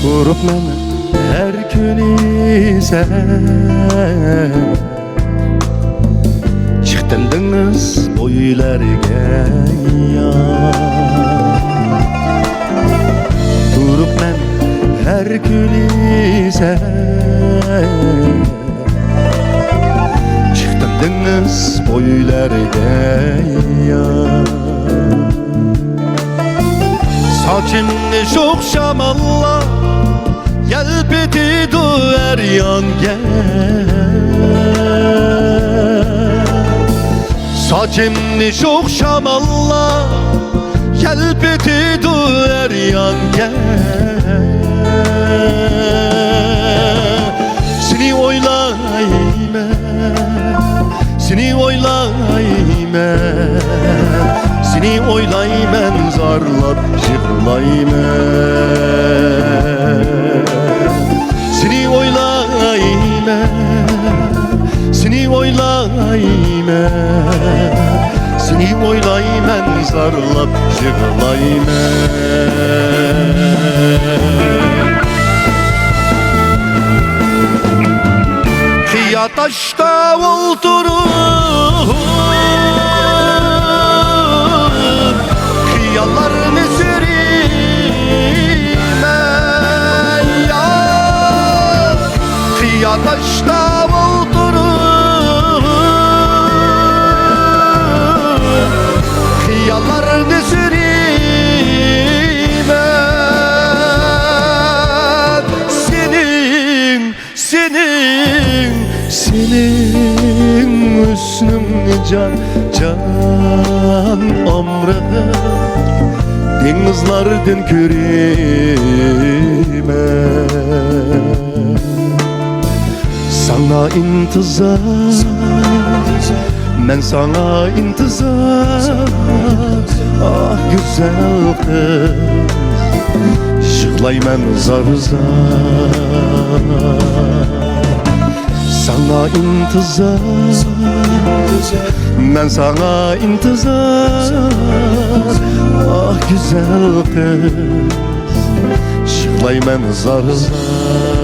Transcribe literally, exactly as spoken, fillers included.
تۇرۇپمەن ھەر كۈنى سەن، چىقتىم دېڭىز بويلارغا يا. تۇرۇپمەن ھەر كۈنى سەن، چىقتىم دېڭىز بويلارغا يا. ساچىمنى شوخ شاماللار يەلپۈتىدۇ ھەر يانغا. ساچىمنى شوخ شاماللار يەلپۈتىدۇ ھەر يانغا. سېنى ئويلايمەن، سېنى ئويلايمەن، سېنى ئويلايمەن، زارلاپ يىغلايمەن. سېنى ئويلايمەن، سېنى ئويلايمەن، سېنى ئويلايمەن، زارلاپ يىغلايمەن. قىيا تاشتا ئولتۇرۇپ، خىياللارنى سۈرىمەن يا. قىيا تاشتا ئولتۇرۇپ، خىياللارنى سۈرىمەن. سېنىڭ، سېنىڭ، سېنىڭ ھۆسنۈڭنى جان، جان ئامرىغىپ، دېڭىزلاردىن كۆرىمەن. ساڭا ئىنتىزار، مەن ساڭا ئىنتىزار. ئاھ، گۈزەل قىز، يىغلايمەن زار-زار. ساڭا ئىنتىزار، مەن ساڭا ئىنتىزار. ئاھ، گۈزەل قىز، يىغلايمەن زار-زار.